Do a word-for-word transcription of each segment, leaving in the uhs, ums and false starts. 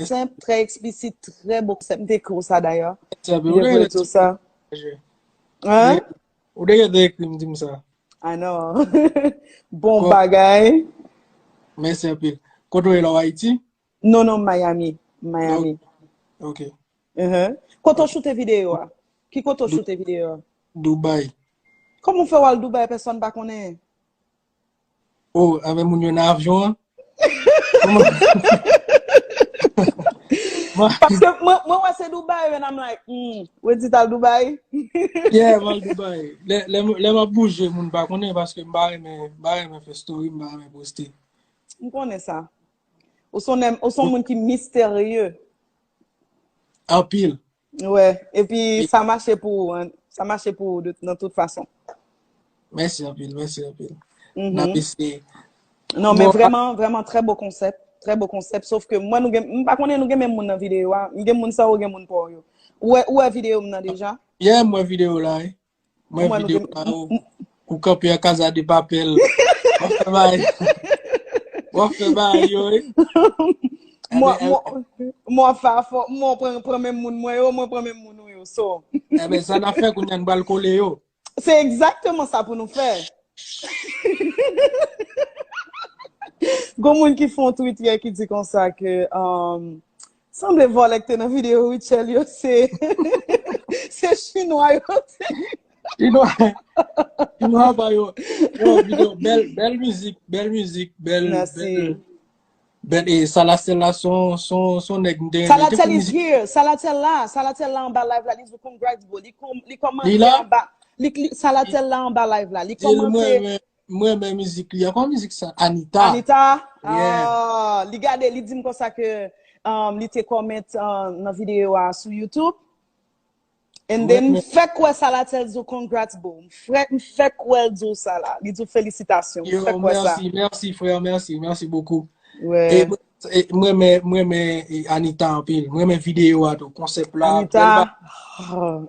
senp, trè eksplisit, trè bon konsèp. M te ekri w sa dayè. M te voye tou sa. Hein? Ou te gentan ekri m di m sa. Ah non. Bon bagay. Mèsi anpil. Kote w ye la, w Ayiti? Non, non, Miami. Miami. Ok. Kote w choute videyo a? Ki kote w choute videyo a? Dubai. Kòman w fè w al Dubai, pèsonn pa konnen? Oh, avè moun yo nan avyon an? Paske mwen wè se Dubai, and I'm like, hmm, Wendy t al Dubai? Yeah, m al Dubai. Lè m ap bouje, moun pa konnen paske m pa renmen, m pa renmen fè story, m pa renmen poste. M konnen sa. Ou se yon moun ki misterye. Anpil. Wè, epi sa mache pou ou, sa mache pou ou nan tout fason. Mèsi anpil, mèsi anpil. N ap eseye. Non, men vrèman, vrèman, trè bo konsèp. Trè bo konsèp. Sof ke mwen, nou gen, m pa konnen nou gen menm moun nan videyo a. M gen moun sa ou gen moun pa w yo. Ou wè, ou wè videyo m nan deja? Yeah, m wè videyo la, wi. Mwen videyo pa ou. Ou kanpe an Casa de Papel. W ap fè bagay. W ap fè bagay yo, wi. Mwen fè afò, mwen pran, pran menm moun mwen yo, mwen pran menm moun ou yo. So. Ebyen, sa n ap fè kounye a, n pral kole yo. Se egzakteman sa pou nou fè. Gon moun ki fè yon tweet yè ki di konsa ke um, sanble vòlè ki te nan videyo Rutshelle yo se se chinwa yo te. Chinwa. Chinwa pa yo. Yo, videyo bèl, bèl mizik, bèl mizik, bèl. Mèsi. Bèl, e Salatyèl la son son son nèg m te renmen. Salatyèl is here. Salatyèl la, Salatyèl la anba live la, li di congrats bro. Li kòmante anba. Li la? Salatyèl la anba live la. Li kòmante. M renmen mizik li an. Kòman mizik sa? Anita. Anita. Ah, li gade, li di m konsa ke um, li te kòmante uh, nan videyo a sou YouTube. And then, m fèk wè Salatyèl di w congrats bro. M fèk wè l di w sa la. Li di w felisitasyon. M fèk wè sa. Mèsi, mèsi frè, mèsi, mèsi bokou. E mwen renmen, mwen renmen Anita anpil. Mwen renmen videyo a tou, konsèp la. Anita,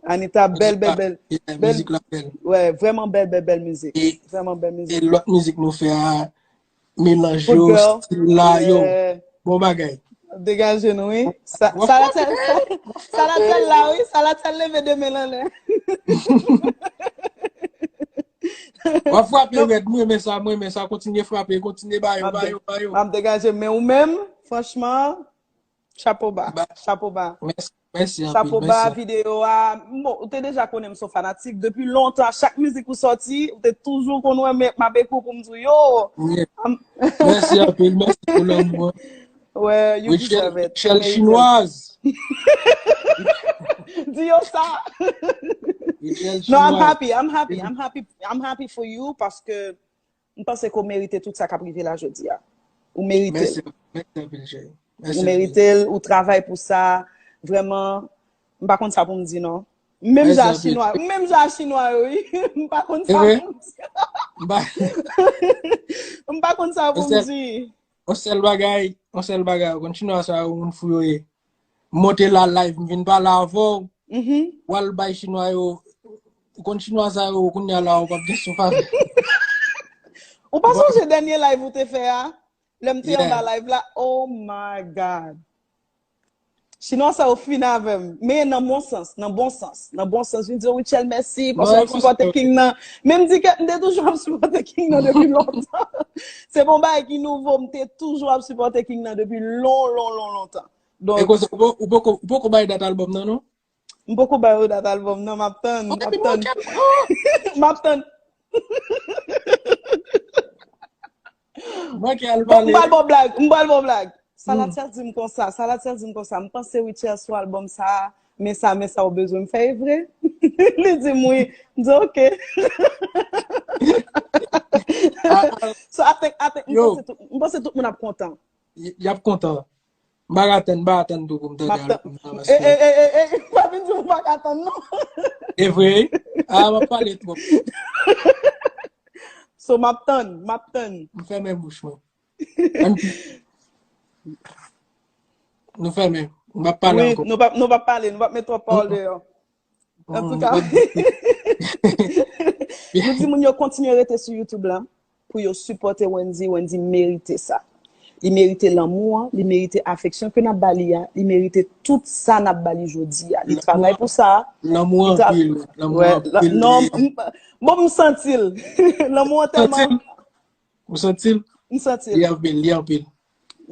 Anita bèl, bèl, bèl. Mizik la bèl. Wè, vrèman bèl, bèl, bèl mizik. Vrèman bèl mizik. E lòt mizik nou fè a, melanj yo, stil la, yo. Bon bagay. Degaje nou, wi. Salatyèl la, wi. Salatyèl leve de men l anlè. W ap frape rèd, mwen renmen sa, mwen renmen sa. Kontinye frape, kontinye ba yo, ba yo, ba yo. M ap degaje, men ou menm, franchman, chapo ba, chapo ba. Mèsi. Mèsi anpil. Chapo ba videyo a. Bon, ou te deja konnen m se yon fanatik. Depi lontan, chak mizik ou sòti, ou te toujou konn wè m ap ekri w pou m di w yo. Mèsi anpil. Mèsi pou lanmou an. Well, you deserve it. Rutshelle chinoise. Di yo sa. No, I'm happy. I'm happy. I'm happy. I'm happy for you paske M panse ke w merite tout sa k ap rive la jodi a. Ou merite l. Ou merite l, ou travay pou sa. Vrèman, m pa konn sa pou m di non. Menm jan a chinwa, menm jan a chinwa yo, wi. M pa konn sa pou m di. M pa konn sa pou m di. Yon sèl bagay, yon sèl bagay, ou konn chinwa sa yo, moun fou yo ye. M monte la live, m vin pale avè w. W al bay chinwa yo, ou konn chinwa sa yo, kounye a la, ou p ap gen souf avè. Ou pa sonje dènye live ou te fè a? Lè m te anba live la, oh my God. Chinwa sa yo fin avè m. Men nan bon sans, nan bon sans, nan bon sans. Vin di yo, Rutshelle, mèsi, paske w ap sipòte King nan. Men m di ke m te toujou ap sipòte King nan depi lontan. Se pa yon bagay ki nouvo, m te toujou ap sipòte King nan depi lon, lon, lon, lontan. Donk, ou poko, ou poko, ou poko bay dat albòm nan, non? M poko ba yo dat albòm nan, m ap tann, m ap tann. M ap tann. Manke al pale. M pral ba w blag, m pral ba w blag. Salatyèl di m konsa, Salatyèl di m konsa, m panse Rutshelle sou albòm sa, men sa, men sa ou bezwen m fè e vre? Li di m wi. M di ok. So I think, I think, m panse tout, m panse tout moun ap kontan. Y ap kontan. M pa ka tann, m pa ka tann tou pou m tande albòm nan paske. E, e, e, e, e, pa vin di m ou pa ka tann non. E vre wi. A, m ap pale twòp. So, m ap tann, m ap tann. M fèmen bouch mwen. Nou fèmen. M p ap pale ankò. Wi, nou p ap, nou p ap pale, nou p ap met twòp pawòl deyò. Antouka, nou di moun yo kontinye rete sou YouTube la pou yo sipòte Wendy. Wendy merite sa. Li merite lanmou an, li merite afeksyon ke n ap ba li a, li merite tout sa n ap ba li jodi a. Li travay pou sa. Lanmou anpil, lanmou anpil. Non, bon, m santi l. Lanmou an tèlman. Ou santi l? M santi l. Li anpil, li anpil.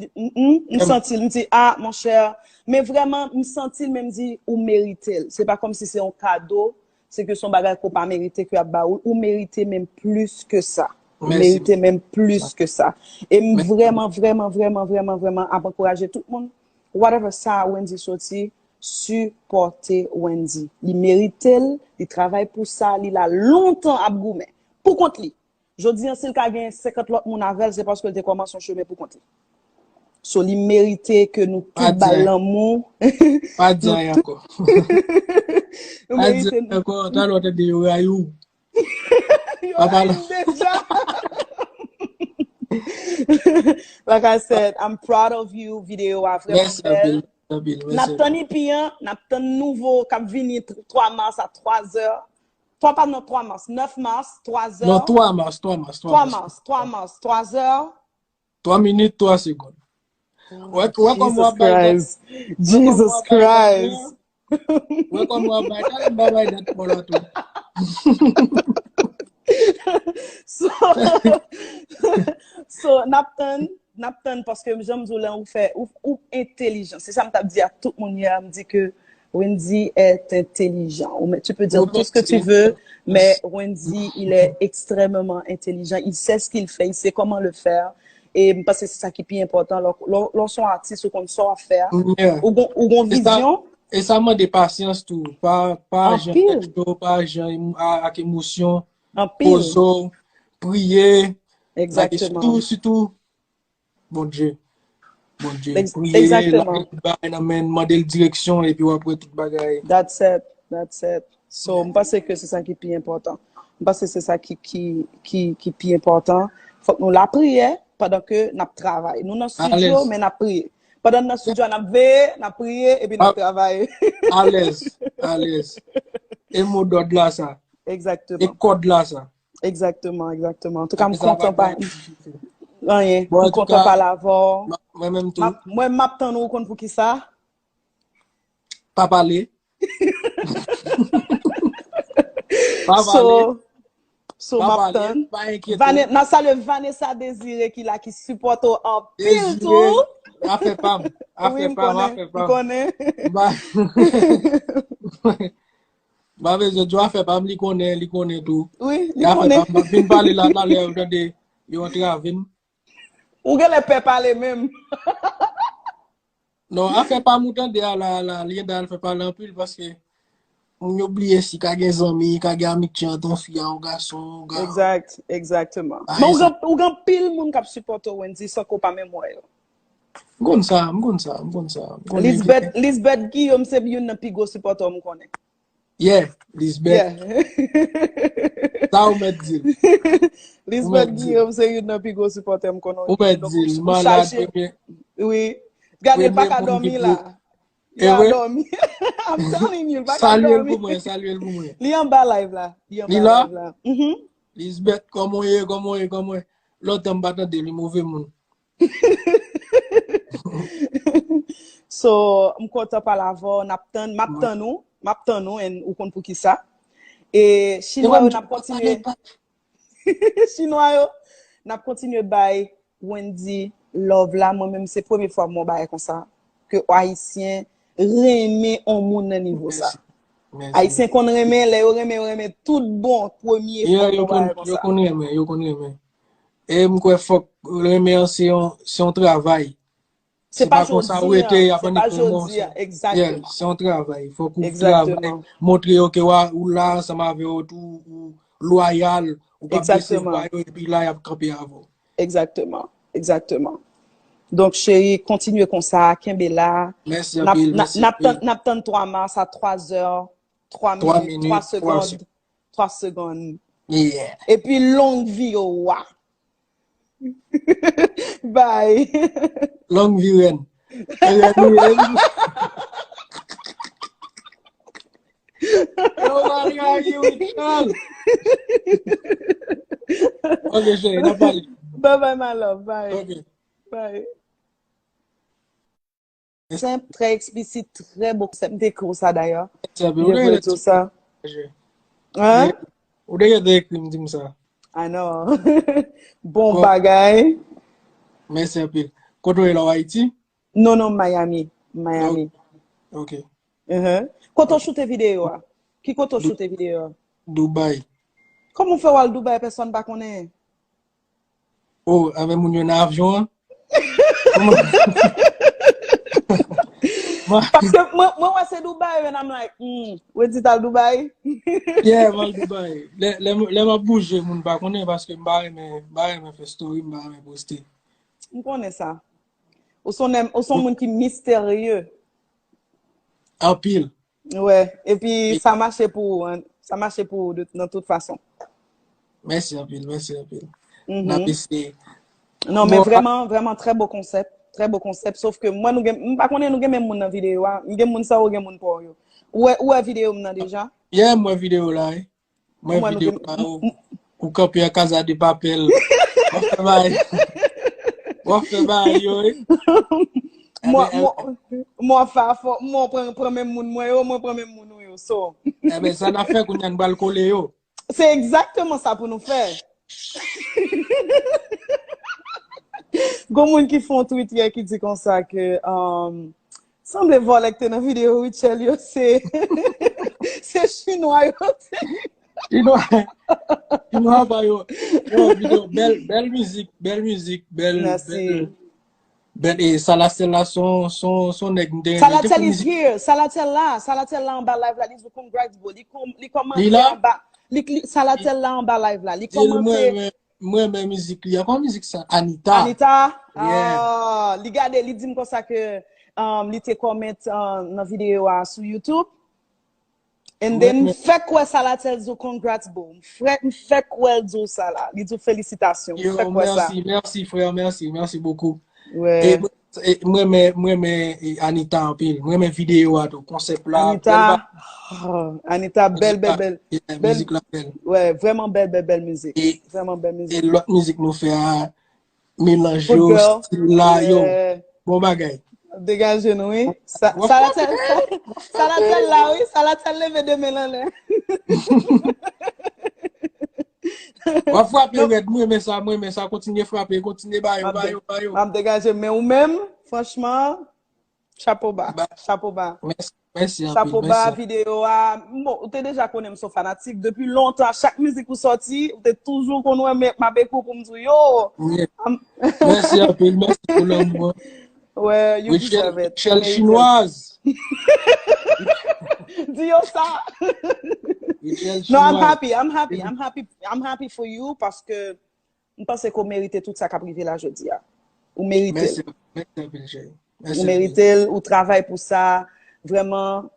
M santi l, m di, ah, monchè. Men vrèman, m santi l, men m di, ou merite l. Se pa kòmsi se yon kado, se ke se yon bagay ke w pa merite ke y ap ba ou. Ou merite menm plis ke sa. Ou merite menm plis ke sa. E m vrèman, vrèman, vrèman, vrèman, vrèman ap ankouraje tout moun. Whatever sa Wendy soti, sipòte Wendy. Li merite l, li travay pou sa, li la lontan ap goumen. Pou kont li. Jodi an, si l ka gen senkant lòt moun avè l, se paske l te kòmanse yon chemen pou kont li. So, li merite ke nou tout ba l lanmou. Pa di anyen ankò. Pa di anyen ankò, talè w tande yo rayi w. Yo rayi m deja. Like I said, I'm proud of you. Videyo a vrèman bèl. N ap tann ipi an, n ap tann nouvo k ap vini twa mas a twa zè. Twa pa nan twa mas, nèf mas, twa zè. Non, twa mas, twa mas, twa mas. Twa mas, twa mas, twa zè. Twa minit, twa segonn. Wè, wè kòman w ap bay dat. Jesus Christ. Wè kòman w ap bay, talè m pa bay dat pa w la tou. So, so n ap tann, n ap tann paske jan m di w la, ou fè, ou, ou entelijan. Se sa m t ap di a tout moun yè, m di ke Wendy est intelligent. Ou, tu peux dire tout ce que tu veux, mais Wendy, il est extrêmement intelligent. Il sait ce qu'il fait, il sait comment le faire. E m panse se sa ki pi enpòtan. Lè w se yon atis, ou konn sa w ap fè a. Ou gon vizyon. E sa mande pasyans tou. Pa, pa jan tèt cho, pa jan ak emosyon. Poze w, priye. Sitou, sitou, Bondye. Bondye. Priye, lage tout bagay nan men l, mande l direksyon, epi w ap wè tout bagay. That's it. That's it. So, m panse ke se sa ki pi enpòtan. M panse se sa ki, ki, ki, ki pi enpòtan. Fòk nou lapriyè pandan ke n ap travay. Nou nan estidyo, men n ap priye. Pandan n nan estidyo a, n ap veye, n ap priye, epi n ap travay. Alèz, alèz. E modòd la sa. Egzakteman. E kòd la sa. Egzakteman, egzakteman. Antouka, m kontan pa. Anyen. M kontan pale avè w. Mwen menm tou. Mwen, m ap tann ou, ou konn poukisa? Pa pale. Pa pale. So, m ap tann. N ap salye Vanessa Désiré ki la, ki sipòte w anpil tou. Afè pa m. Afè pa m, afè pa m. M konnen. M pa bezwen di w afè pa m, li konnen, li konnen tou. Wi, li konnen. M ap vin pale la, talè, ou tande, yo antrave m. Ou genlè pè pale menm. Non, afè pa m ou tande a la, la, Linda al fè pale anpil paske moun yo bliye si ka gen zanmi, ka gen amitye ant yon fi a yon gason, yon gason. Exact, exactement. Men ou gen, ou gen anpil moun k ap sipòte w, Wendy, san ke w pa menm wè yo. M konn sa, m konn sa, m konn sa. Lisbeth, Lisbeth Guillaume se youn nan pi gwo sipòtè w m konnen. Yeah, Lisbeth. Sa ou mèt di l. Lisbeth Guillaume se youn nan pi gwo sipòtè m konnen. Ou mèt di l, malad premye. Wi. Gade l pa ka dòmi la. Li a dòmi. I'm telling you, li pa ka dòmi. Salye l pou mwen, salye l pou mwen. Li anba live la. Li anba live la. Lisbeth, kòman w ye, kòman w ye, kòman w ye? Lontan m pa tande li, move moun. So, m kontan pale avè w, n ap tann, m ap tann ou, m ap tann ou, and ou konn poukisa. E chinwa yo, n ap kontinye. Chinwa yo, n ap kontinye bay Wendy love la. Mwen menm, se premye fwa m wè yon bagay konsa. Ke Ayisyen renmen yon moun nan nivo sa. Ayisyen konn renmen, lè yo renmen, yo renmen tout bon, premye fwa m wè yon bagay konsa. Yo konn renmen, yo konn renmen. E m kwè fòk renmen an se yon, se yon travay. Se pa konsa ou rete, y ap annik renmen w. Se yon travay. Fòk ou travay, montre yo ke ou la ansanm avè yo tou, ou lwayal, ou p ap bese vwa yo, epi la y ap kanpe avè w. Egzakteman, egzakteman. Donk, cheri, kontinye konsa, kenbe la. Mèsi anpil, mèsi anpil. N ap tann twa mas a twa zè, twa minit, twa segonn. Twa segonn. Epi long vi yo wa. Bye. Long vi rèn. Rèn, rèn. Yo, Maria, you tell. Ok, cheri, n ap pale. Bye bye, my love. Bye. Ok. Bye. senp, trè eksplisit, trè bon konsèp. M te ekri w sa dayè. M te voye w sa. Hein? Ou te gentan ekri m di m sa. I know. Bon bagay. Mèsi anpil. Kote w ye la, w Ayiti? Non, non, Miami. Miami. Ok. Kote w choute videyo a? Ki kote w choute videyo a? Dubai. Kòman w fè w al Dubai, pèsonn pa konnen? Oh, avè moun yo nan avyon an? Paske mwen, mwen wè se Dubai, and I'm like, hmm, Wendy t al Dubai? Yeah, m al Dubai. Lè, lè, lè m ap bouje, moun pa konnen paske m pa renmen, m pa renmen fè story, m pa renmen poste. M konnen sa. Ou se yon nèg, ou se yon moun ki misterye. Anpil. Wè, epi sa mache pou ou, hein. Sa mache pou ou de, nan tout fason. Mèsi anpil, mèsi anpil. N ap eseye. Non, men vrèman, vrèman, trè bo konsèp. Trè bo konsèp. Sof ke mwen, nou gen, m pa konnen nou gen menm moun nan videyo a. M gen moun sa ou gen moun pa w yo. Ou wè, ou wè videyo m nan deja? Yeah, m wè videyo la, wi. Mwen videyo pa yo. Ou kanpe an Casa de Papel. W ap fè bagay. W ap fè bagay yo, wi. Mwen, mwen, mwen fè afò, mwen pran, pran menm moun mwen yo, mwen pran menm moun ou yo. So. Ebyen, sa n ap fè kounye a, n pral kole yo. Se egzakteman sa pou nou fè. Gon moun ki fè yon tweet yè ki di konsa ke, um, sanble vòlè k te nan videyo Rutshelle yo, se, se chinwa yo te. Chinwa, chinwa pa yo. Yo, videyo, bèl, bèl mizik, bèl mizik, bèl, bèl, bèl, e, Salathiel la, son, son, son nèg m te renmen. Salathiel is here. Salathiel la, Salathiel la anba live la, li di congrats, bro. Li kòm-, li kòmante anba. Li, li, Salathiel la anba live la. Li kòmante. Mwen renmen mizik li. Ankò mizik sa, Anita. Anita? Yeah. Ah, li gade, li di m konsa ke, um, li te comment, uh, nan videyo a sou YouTube. And then, m fèk wè Salathiel di w congrats, bro. M fèk, m fèk wè l di w sa la. Li di w felisitasyon. M fèk wè sa. Yo, mèsi, mèsi, frè, mèsi, mèsi bokou. E mwen, e mwen renmen, mwen renmen, e, Anita anpil. Mwen renmen videyo a tou, konsèp la. Anita, oh, Anita, bèl, bèl, bèl. Mizik la bèl. Wè, vrèman bèl, bèl, bèl mizik. Vrèman bèl mizik. E lòt mizik nou fè a, melanj yo, stil la, yo. Bon bagay. Degaje nou, wi. Sa, Salathiel, Salathiel la, wi. Salathiel leve de men l anlè. W ap frape rèd, mwen renmen sa, mwen renmen sa. Kontinye frape, kontinye ba yo, ba yo, ba yo. M ap degaje, men ou menm, franchman, chapo ba, chapo ba. Mèsi, mèsi anpil, chapo ba, mèsi. Videyo a, bon, ou te deja konnen m se yon fanatik. Depi lontan, chak mizik ou sòti, ou te toujou konn wè m, m ap ekri w pou m di w, yo. Mèsi anpil, mèsi pou lanmou an. Well, you deserve it. Rutshelle chinoise. Di yo sa. Non, I'm happy, I'm happy, I'm happy, I'm happy for you paske m panse ke w merite tout sa k ap rive la jodi a. Ou merite l. Mèsi, mèsi anpil, cheri. Ou merite l, ou travay pou sa. Vrèman,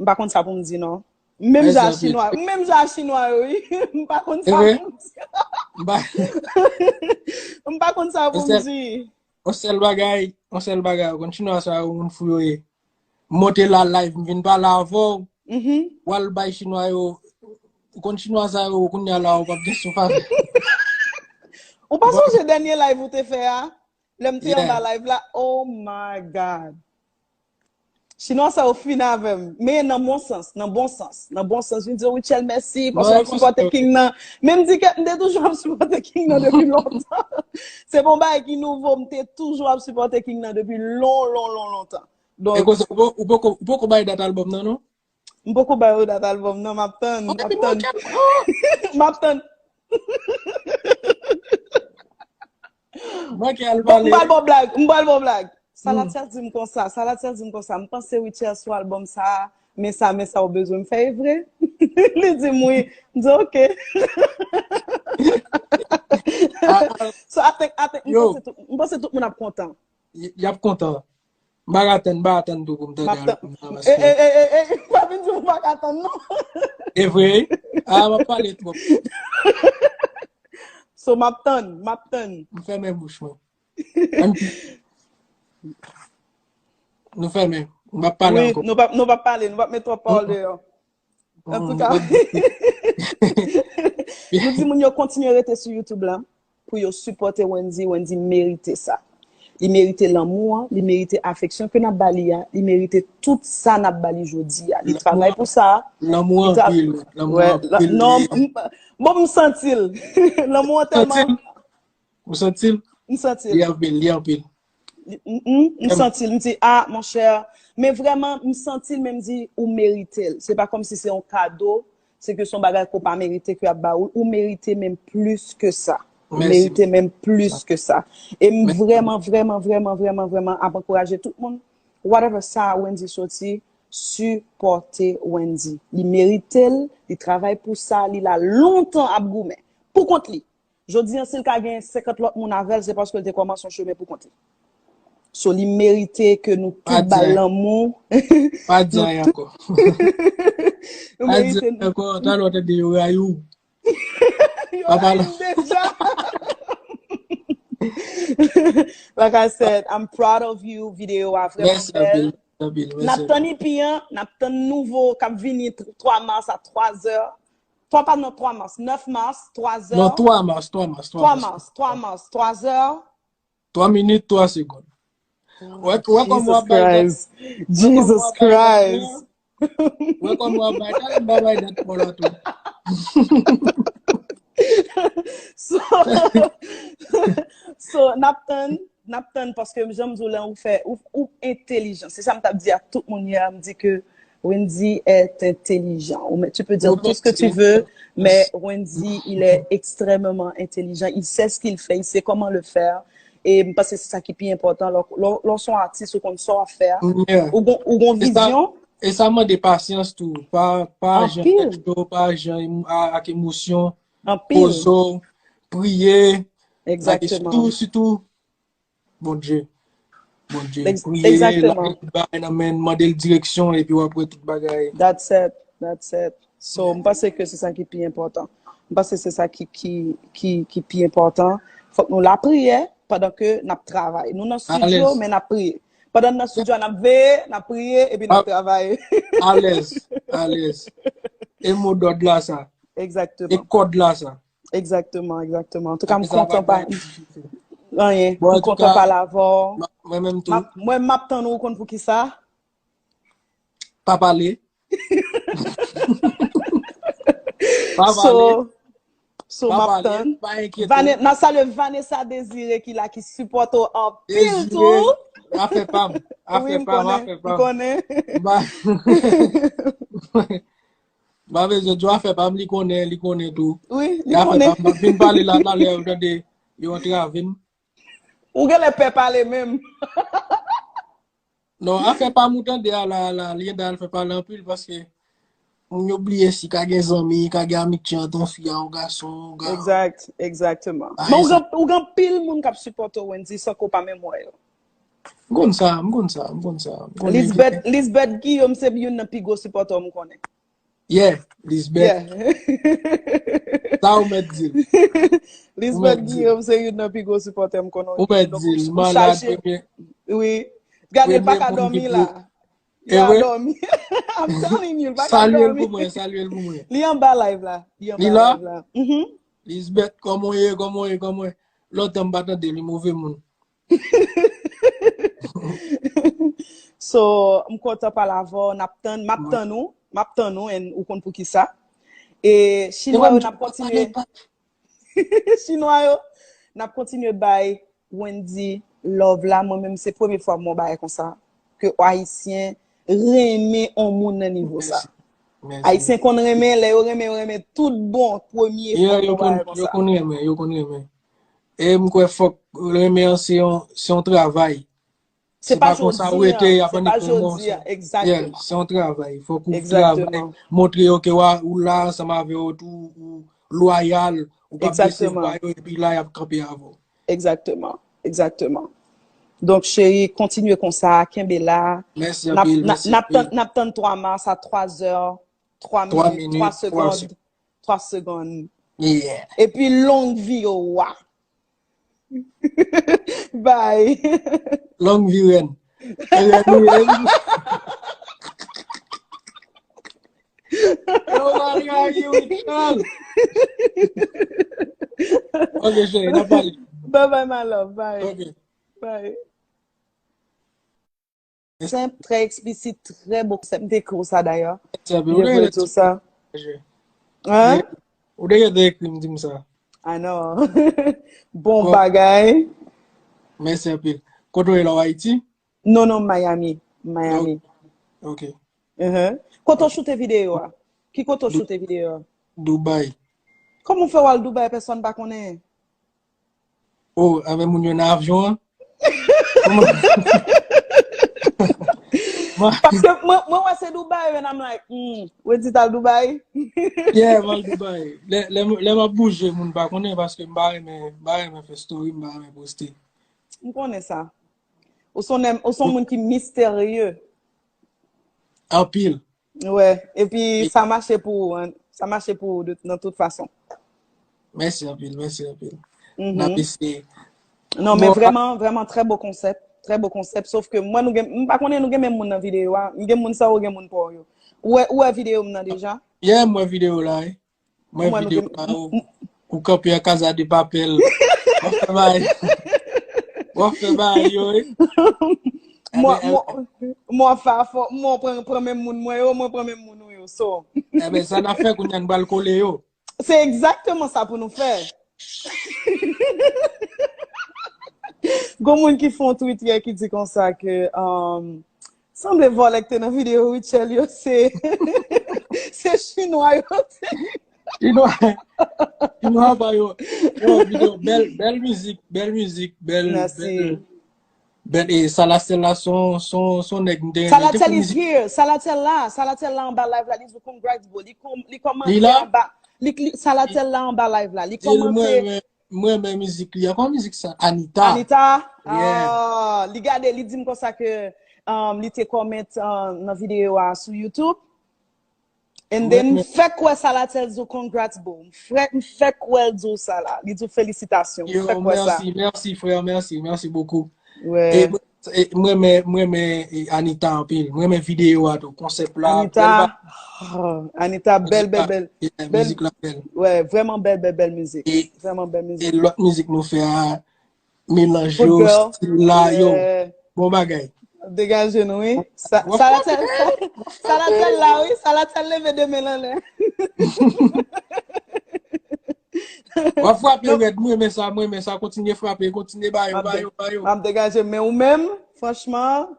m pa konn sa pou m di, non. Menm jan a chinwa, menm jan a chinwa yo, wi. M pa konn sa pou m di. M pa konn sa pou m di. Yon sèl bagay, yon sèl bagay, ou konn chinwa sa yo, moun fou yo ye. M monte la live, m vin pale avè w. W al bay chinwa yo, ou konn chinwa sa yo, kounye a la, ou p ap gen souf avè. Ou pa sonje dènye live ou te fè a? Lè m te anba live la, oh my God. Chinwa sa yo fin avè m. Men nan bon sans, nan bon sans, nan bon sans. Vin di yo, Rutshelle, mèsi, paske w ap sipòte King nan. Men m di ke m te toujou ap sipòte King nan depi lontan. Se pa yon bagay ki nouvo, m te toujou ap sipòte King nan depi lon, lon, lon, lontan. Donk, e konsa, ou poko, ou poko bay dat albòm nan, non? M poko ba yo dat albòm nan, m ap tann, m ap tann. M ap tann. Manke al pale. M pral ba w blag, m pral ba w blag. Salathiel di m konsa, Salathiel di m konsa, m panse Rutshelle sou albòm sa, men sa, men sa ou bezwen m fè, e vre? Li di m wi. M di, ok. So, I think, I think, m panse tout, m panse tout moun ap kontan. Y, y ap kontan. M pa ka tann, m pa ka tann tou pou m tande albòm nan, paske. E, e, e, e, e, pa vin di m pa ka tann, non. E vre, wi. Ah, m ap pale twòp. So, m ap tann, m ap tann. M fèmen bouch mwen. Nou fèmen. M p ap pale ankò. Wi, nou p ap, nou p ap pale, nou p ap met twòp pawòl deyò. Antouka, nou di moun yo kontinye rete sou YouTube la pou yo sipòte Wendy. Wendy merite sa. Li merite lanmou an, li merite afeksyon ke n ap ba li a, li merite tout sa n ap ba li jodi a. Li travay pou sa. Lanmou anpil, lanmou anpil. Non, bon, m santi l. Lanmou an tèlman. Ou santi l? M santi l. Li anpil, li anpil. M santi l, m di, ah, monchè. Men vrèman, m santi l, men m di, ou merite l. Se pa kòmsi se yon kado, se ke se yon bagay ke w pa merite ke y ap ba ou. Ou merite menm plis ke sa. Ou merite menm plis ke sa. E m vrèman, vrèman, vrèman, vrèman, vrèman ap ankouraje tout moun. Whatever sa Wendy soti, sipòte Wendy. Li merite l, li travay pou sa, li la lontan ap goumen. Pou kont li. Jodi an, si l ka gen senkant lòt moun avè l, se paske l te kòmanse yon chemen pou kont li. So, li merite ke nou tout ba l lanmou. Pa di anyen ankò. Pa di anyen ankò, talè w tande yo rayi w. Yo rayi m deja. Like I said, I'm proud of you, videyo a vrèman bèl. N ap tann ipi an, n ap tann nouvo k ap vini twa mas a twa zè. Twa pa non, twa mas, nèf mas, twa zè. Non, twa mas, twa mas, twa mas. Twa mas, twa mas, twa zè. Twa minit, twa segonn. Wè, wè kòman w ap bay dat. Jesus Christ. Wè kòman w ap bay dat, m pa bay dat pou la tou. So, so, n ap tann, n ap tann paske jan m di w la, ou fè, ou, ou entelijan. Se sa m t ap di ak tout moun yè, m di ke Wendy est intelligent. Ou, tu peux dire tout ce que tu veux, mais Wendy, il est extrêmement intelligent. Il sait ce qu'il fait, il sait comment le faire. E m panse se sa ki pi enpòtan. Lè, lè, lè w se yon atis, ou konn sa w ap fè a. Ou gon, ou gon vizyon. E sa mande pasyans tou. Pa, pa jan tèt cho, pa jan emo-, a-, ak emosyon. Poze w, priye. Egzakteman. Sitou, sitou, Bondye. Bondye. Priye, lage tout bagay nan men l, mande l direksyon, epi w ap wè tout bagay. That's it. That's it. So, m panse ke se sa ki pi enpòtan. M panse se sa ki, ki, ki, ki pi enpòtan. Fòk nou lapriyè pandan ke n ap travay. Nou nan estidyo, men n ap priye. Pandan n nan estidyo a, n ap veye, n ap priye, epi n ap travay. Alèz, alèz. E mo dòd la sa. Egzakteman. E kòd la sa. Egzakteman, egzakteman. Antouka, m kontan pa. Anyen. M kontan pale avè w. Mwen menm tou. Mwen, m ap tann ou, ou konn poukisa? Pa pale. Pa pale. So, m ap tann. Pa enkyete w. N ap salye Vanessa Désiré ki la, ki sipòte w anpil tou. Afè pa m. Afè pa m, afè pa m. Wi, m konnen. M pa bezwen di w afè pa m, li konnen, li konnen tou. Wi, li konnen. M ap vin pale la talè, ou tande, yo antrave m. Ou genlè pè pale menm. Non, afè pa m ou tande a la, la, Linda al fè pale anpil paske moun yo bliye si ka gen zanmi, ka gen amitye ant yon fi a yon gason, yon ga-. Egzak, egzakteman. Men ou gen, ou gen anpil moun k ap sipòte w, Wendy, san ke w pa menm wè yo. M konn sa, m konn sa, m konn sa, m konn sa. Lisbeth, Lisbeth Guillaume se youn nan pi gwo sipòtè w m konnen. Yeah, Lisbeth. Sa ou mèt di l. Lisbeth Guillaume se youn nan pi gwo sipòtè m konnen. Ou mèt di l, malad premye. Wi. Gade l pa ka dòmi la. Li a dòmi. I'm telling you, li pa ka dòmi. Salye l pou mwen, salye l pou mwen. Li anba live la. Li anba live la. Lisbeth, kòman w ye, kòman w ye, kòman w ye? Lontan m pa tande li, move moun. So, m kontan pale avè w, n ap tann, m ap tann ou, m ap tann ou, and ou konn poukisa. E Chinwa yo, n ap kontinye. Chinwa yo, n ap kontinye bay Wendy love la. Mwen menm, se premye fwa m wè yon bagay konsa. Ke Ayisyen renmen yon moun nan nivo sa. Ayisyen konn renmen, lè yo renmen, yo renmen tout bon, premye fwa m wè yon bagay konsa. Yo konn renmen, yo konn renmen. E m kwè fòk renmen an se yon, se yon travay. Se pa konsa ou rete, y ap annik pran mòso. Yeah, se yon travay. Fòk ou travay, montre yo ke w a, ou la ansanm avè yo tou, ou lwayal, ou p ap desevwa yo, epi la y ap kanpe avè w. Egzakteman, egzakteman. Donk, cheri, kontinye konsa, kenbe la. Mèsi anpil, mèsi anpil. N ap tann, n ap tann twa mas a twa zè, twa minit, twa segonn. Twa segonn. Yeah. Epi long vi yo wa. Bye. Long vi rèn. Rèn ou rèn. Yo, Maria, you tell. Ok, cheri, n ap pale. Bye bye, my love. Bye. Ok. Bye. senp, trè eksplisit, trè bon konsèp. M te ekri w sa dayè. M te vle di w sa. Hein? Ou te gentan ekri m di m sa. Ah non. Bon bagay. Mèsi anpil. Kote w ye la, w Ayiti? Non, non, Miami. Miami. Ok. Kote w choute videyo a? Ki kote w choute videyo a? Dubai. Kòman w fè w al Dubai, pèsonn pa konnen? Oh, avè moun yo nan avyon an? Paske mwen wè se Dubai, and I'm like, hmm, Wendy t al Dubai? Yeah, m al Dubai. Lè m ap bouje, moun pa konnen paske m pa renmen, m pa renmen fè story, m pa renmen poste. M konnen sa. Ou se yon moun ki misterye. Anpil. Wè, epi sa mache pou ou, sa mache pou ou nan tout fason. Mèsi anpil, mèsi anpil. N ap eseye. Non, men vrèman, vrèman, trè bo konsèp. Trè bo konsèp. Sof ke mwen, nou gen, m pa konnen nou gen menm moun nan videyo a. M gen moun sa ou gen moun pa w yo. Ou wè, ou wè videyo m nan deja? Yeah, m wè videyo la, wi. Mwen videyo pa ou. Ou kanpe an Casa de Papel. W ap fè bagay. W ap fè bagay yo, wi. Mwen fè afò, mwen pran pran menm moun mwen yo, mwen pran menm moun ou yo. So. Ebyen, sa n ap fè kounye a, n pral kole yo. Se egzakteman sa pou nou fè. Gon moun ki fè yon tweet yè ki di konsa ke um, sanble vòlè ki te nan videyo Rutshelle yo se se chinwa yo te. Chinwa. Chinwa pa yo. Yo, videyo bèl, bèl mizik, bèl mizik, bèl bèl. Bèl e Salatel la son son son nèg m te renmen. Salatel is here. Salatel la. Salatel la anba live la. Li di congrats bro. Li kòmante anba. Li Salatel la anba live la. Li kòmante. M renmen mizik li. Ankò mizik sa? Anita. Anita. Ah, li gade, li di m konsa ke um, li te kòmante uh, nan videyo a sou YouTube. And then, m fèk wè Salatel di w congrats bro. M fèk wè l di w sa la. Li di w felisitasyon. M fèk wè sa. Mèsi, mèsi frè, mèsi, mèsi bokou. Wè. E mwen renmen, mwen renmen Anita anpil. Mwen renmen videyo a tou, konsèp la. Anita, Anita bèl, bèl, bèl. Mizik la bèl. Wè, vrèman bèl, bèl, bèl mizik. Vrèman bèl mizik. E lòt mizik nou fè a, melanj yo, stil la, yo. Bon bagay. Degaje nou, wi. Salatel la, wi. Salatel leve de men l anlè. W ap frape rèd, mwen renmen sa, mwen renmen sa. Kontinye frape, kontinye ba yo, ba yo, ba yo. M ap degaje, men ou menm, franchman,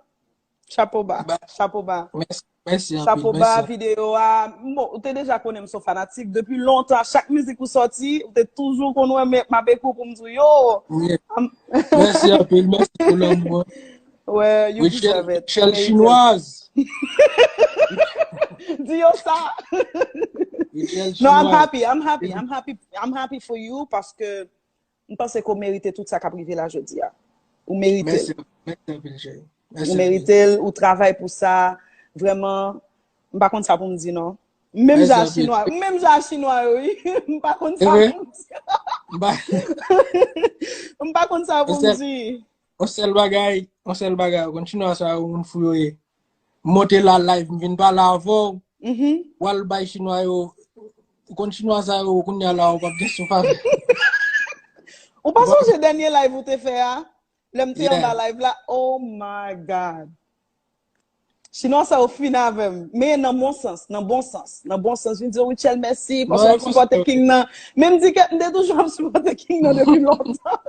chapo ba, chapo ba. Mèsi. Mèsi anpil. Chapo ba, videyo a. Bon, ou te deja konnen m se yon fanatik. Depi lontan, chak mizik ou sòti, ou te toujou konn wè m ap ekri w pou m di w yo. Mèsi anpil, mèsi pou lanmou an. Wè, you deserve it. Rutshelle Chinoise. Di yo sa. Non, I'm happy, I'm happy, I'm happy, I'm happy for you paske m panse ke w merite tout sa k ap rive la jodi a. Ou merite l. Ou merite l, ou travay pou sa. Vrèman, m pa konn sa pou m di non. Menm jan a chinwa, menm jan a chinwa yo, wi. M pa konn sa pou m di. M pa konn sa pou m di. Yon sèl bagay, yon sèl bagay, ou konn chinwa sa yo moun fou yo ye. M monte la live, m vin pale avè w. W al bay chinwa yo, ou konn chinwa sa yo, kounye a la, ou p ap gen souf avè. Ou pa sonje dènye live ou te fè a? Lè m te anba live la, oh my God. Chinwa sa yo fin avè m. Men nan bon sans, nan bon sans. Nan bon sans, vin di yo Rutshelle mèsi, paske w ap sipòte King nan. Men m di ke m te toujou ap sipòte King nan depi lontan.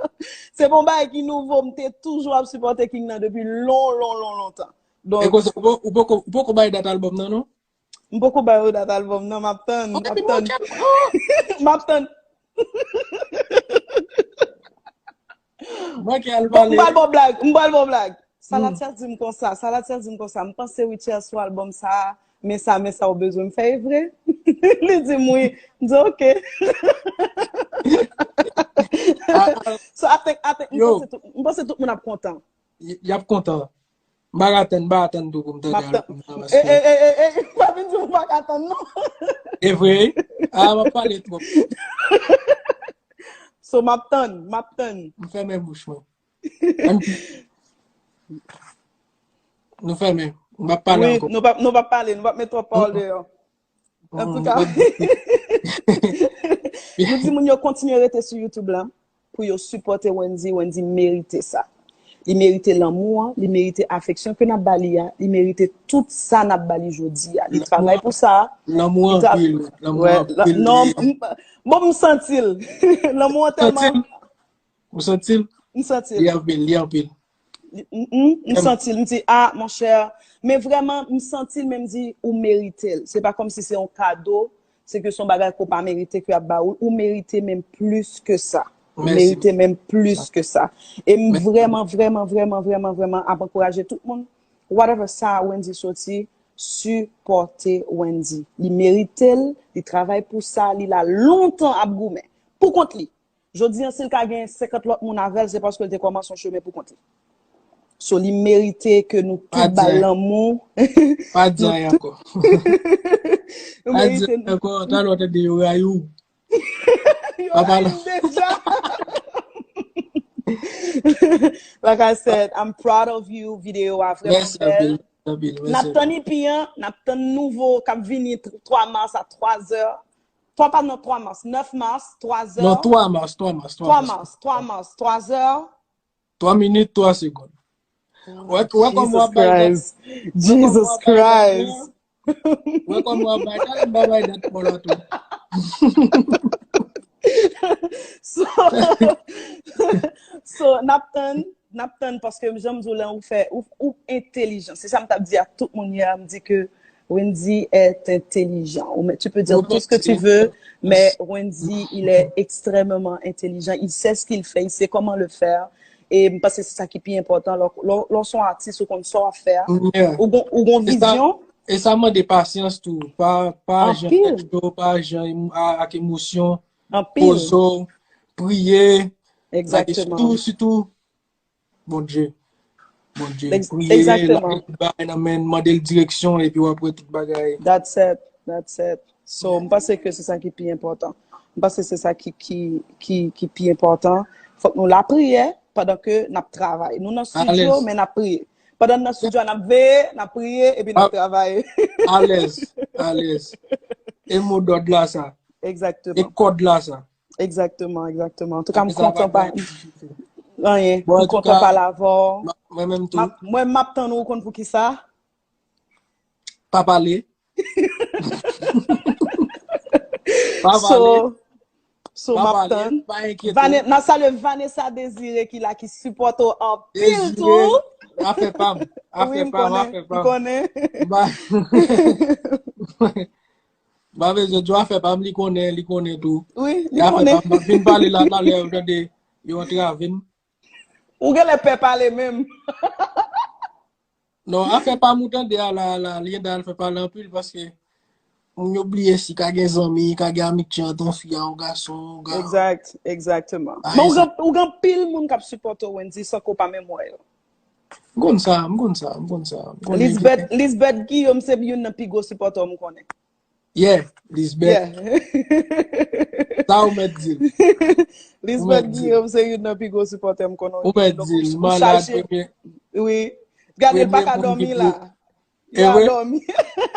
Se pa yon bagay ki nouvo, m te toujou ap sipòte King nan depi lon, lon, lon, lontan. Donk, ou poko bay dat albòm nan, non? M poko ba yo dat albòm nan, m ap tann, m ap tann. M ap tann. Mwen ki al pale. M pral ba w blag, m pral ba w blag. Salatel di m konsa, Salatel di m konsa, m panse Rutshelle sou albòm sa, men sa, men sa ou bezwen m fè e vre? Li di m wi. M di ok. So, I think, I think, m panse tout, m panse tout moun ap kontan. Y ap kontan. M pa ka tann, m pa ka tann tou pou m tande albòm nan paske. Ey, ey, ey, ey, pa vin di m ou pa ka tann non. E vre wi. Ah, m ap pale twòp. So, m ap tann, m ap tann. M fèmen bouch mwen. Nou fèmen. M p ap pale ankò. Nou p ap, nou p ap pale, nou p ap met twòp pawòl deyò. Antouka, nou di moun yo kontinye rete sou YouTube la pou yo sipòte Wendy. Wendy merite sa. Li merite lanmou an, li merite afeksyon ke n ap ba li a, li merite tout sa n ap ba li jodi a. Li travay pou sa. Lanmou anpil, lanmou anpil. Non, bon, m santi l. Lanmou an tèlman. Ou santi l? M santi l. Li anpil, li anpil. M santi l, m di, ah, monchè. Men vrèman, m santi l, men m di, ou merite l. Se pa kòmsi se yon kado, se ke se yon bagay ke w pa merite ke y ap ba ou. Ou merite menm plis ke sa. Ou merite menm plis ke sa. E m vrèman, vrèman, vrèman, vrèman, vrèman ap ankouraje tout moun. Whatever sa Wendy soti, sipòte Wendy. Li merite l, li travay pou sa, li la lontan ap goumen. Pou kont li. Jodi an, si l ka gen senkant lòt moun avè l, se paske l te kòmanse yon chemen pou kont li. So, li merite ke nou tout ba l lanmou. Pa di anyen ankò. Pa di anyen ankò, talè w tande yo rayi w. Yo rayi m deja. Like I said, I'm proud of you. Videyo a vrèman bèl. N ap tann ipi an, n ap tann nouvo k ap vini twa mas a twa zè. Twa pa nan twa mas, nèf mas, twa zè. Non, twa mas, twa mas, twa mas. Twa mas, twa mas, twa zè. Twa minit, twa segonn. Wè, wè kòman w ap bay dat. Jesus Christ. Wè kòman w ap bay dat, m pa bay dat pou la tou. So, so, n ap tann, n ap tann paske jan m di w la, ou fè, ou, ou entelijan. Se sa m t ap di ak tout moun yè, m di ke Wendy est intelligent. Ou, tu peux dire tout ce que tu veux, mais Wendy, il est extrêmement intelligent. Il sait ce qu'il fait, il sait comment le faire. E m panse se sa ki pi enpòtan. Lè w se yon atis, ou konn sa w ap fè a. Ou gon, ou gon vizyon. E sa mande pasyans tou. Pa, pa jan tèt cho, pa jan ak emosyon. Poze w, priye. Egzakteman. Sitou, sitou, Bondye. Bondye. Priye, lage tout bagay nan men l, mande l direksyon, epi w ap wè tout bagay. That's it. That's it. So, m panse ke se sa ki pi enpòtan. M panse se sa ki, ki, ki, ki pi enpòtan. Fòk nou lapriyè pandan ke n ap travay. Nou nan estidyo, men n ap priye. Pandan n nan estidyo a, n ap veye, n ap priye, epi n ap travay. Alèz, alèz. E mo dòd la sa. Egzakteman. E kòd la sa. Egzakteman, egzakteman. Antouka, m kontan pa. Anyen. M kontan pale avè w. Mwen menm tou. Mwen, m ap tann ou, ou konn poukisa. Pa pale. Pa pale. So, m ap tann. Pa enkyete w. N ap salye Vanessa Désiré ki la, ki sipòte w anpil tou. Afè pa m. Afè pa m, afè pa m. Wi, m konnen. M pa bezwen di w afè pa m, li konnen, li konnen tou. Wi, li konnen. Afè pa m, m ap vin pale la, talè, ou tande, yo antrave m. Ou genlè pè pale menm. Non, afè pa m ou tande a la, la, Linda al fè pale anpil paske moun yo bliye si ka gen zanmi, ka gen amitye ant yon fi a yon gason, yon gason. Egzak, egzakteman. Men ou gen, ou gen anpil moun k ap sipòte w, Wendy, san ke w pa menm wè yo. M konn sa, m konn sa, m konn sa. Lisbeth, Lisbeth Guillaume se youn nan pi gwo sipòtè w m konnen. Yeah, Lisbeth. Sa ou mèt di l. Lisbeth Guillaume se youn nan pi gwo sipòtè m konnen. Ou mèt di l, malad premye. Wi. Gade, l pa ka dòmi la. Li a dòmi.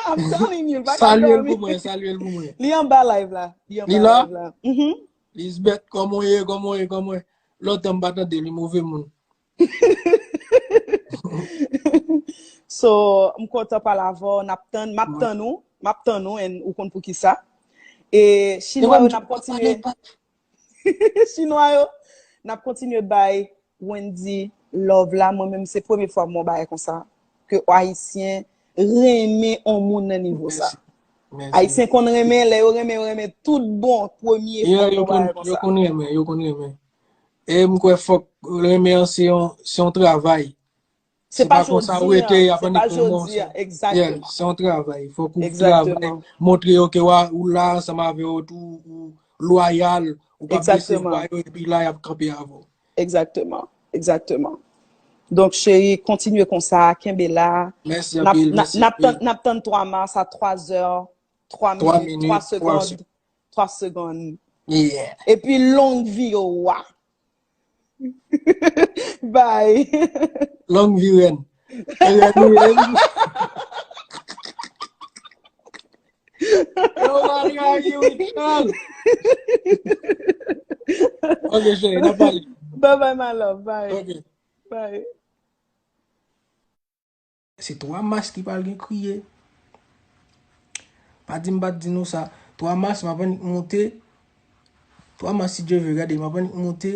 I'm telling you, l pa ka dòmi. Salye l pou mwen, salye l pou mwen. Li anba live la. Li anba live la. Lisbeth, kòman w ye, kòman w ye, kòman w ye? Lontan m pa tande li, move moun. So, m kontan pale avè w, n ap tann, m ap tann ou, m ap tann ou, and ou konn poukisa. E chinwa yo, n ap kontinye. Chinwa yo, n ap kontinye bay Wendy love la. Mwen menm, se premye fwa m wè yon bagay konsa. Ke Ayisyen renmen yon moun nan nivo sa. Ayisyen konn renmen, lè yo renmen, yo renmen tout bon, premye fwa m wè yon bagay konsa. Yo konn renmen, yo konn renmen. E m kwè fòk renmen an se yon, se yon travay. Se pa konsa ou rete, y ap annik pou mwen. Se pa jodi a, egzakteman. Yeah, se yon travay. Fòk ou travay, montre yo ke w a, ou la ansanm avè yo tou, ou lwayal, ou p ap desevwa yo, epi la y ap kanpe avè w. Egzakteman, egzakteman. Donk, cheri, kontinye konsa, kenbe la. Mèsi anpil, mèsi anpil. N ap tann, n ap tann twa mas a twa zè, twa minit, twa segonn. Twa segonn. Yeah. Epi long vi yo wa. Bye. Long vi rèn. Rèn, rèn. Yo, Maria, you tell. Ok, cheri, n ap pale. Bye bye, my love. Bye. Ok. Se twa mas ki pral gen kriye. Pa di m pa t di nou sa. Twa mas, m ap annik monte. Twa mas, si Dye vle, gade, m ap annik monte.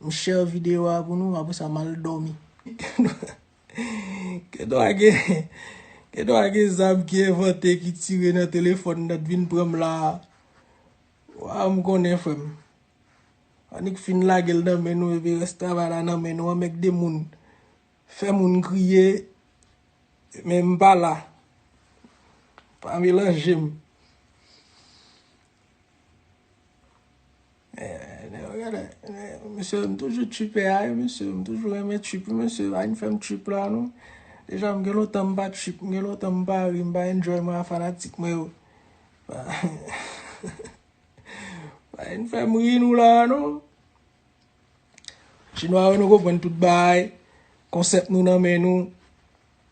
M share videyo a pou nou, apre sa, m al dòmi. Gen dwa gen, gen dwa gen zam ki envante, ki tire nan telefòn nan, t vin pran m la. Waw, m konnen, frè m. Annik fin lage l nan men nou, epi rès travay la nan men nou, anmègde moun. Fè moun kriye, men m pa la. Pa melanje m. Eh, eh, mesye, m toujou tripe a, mesye, m toujou renmen trip, mesye, pa vin fè m trip la, non. Deja, m gen lontan m pa trip, m gen lontan m pa ri, m pa enjoy mwen a fanatik mwen yo. Pa, pa vin fè m ri nou la, non. Chinwa yo, nou konprann tout bagay. Konsèp nou nan men nou.